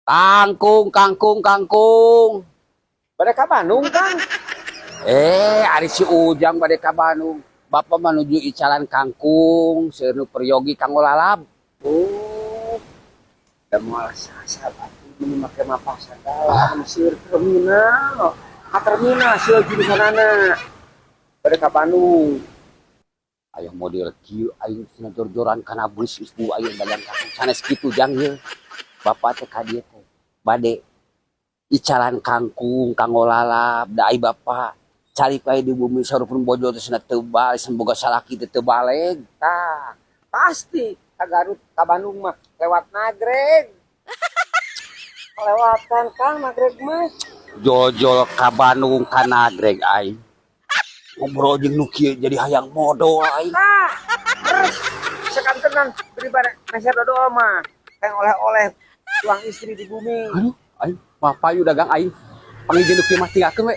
Kangkung, kangkung, kangkung. Bade ka Bandung, Kang? Eh, ari si Ujang bade ka Bandung. Bapak menuju icalan kangkung, seueur nu peryogi kanggo lalab. Oh. Da moal sasab atuh meni make mapah sagala, ah, seueur terminal. Ka terminal seueur jurusanana. Bade ka Bandung. Ayo model kieu aing cenah jor-joran kana bus geus bu aing dagang kangkung sanes kitu, Jang, ieu. Bapak teh ka dieu teh bade icalan kangkung kanggo lalab, da ai bapak calik wae di bumi sarupun bojo teh cenah teu balik, boga salaki teh teu baleg. Tah, pasti ka Garut ka Bandung mah lewat Nagreg. Kelewatan, Kang, Nagreg mah. Jojol ka Bandung ka Nagreg aing. Ngobrol jeung nu kieu jadi hayang modol aing. Tah, terus sekantenan beri bare meser dodol mah. Kayak oleh-oleh tuang istri di bumi. Aduh, aing papayu dagang aing. Panggil nu kieu mah tinggalkeun we.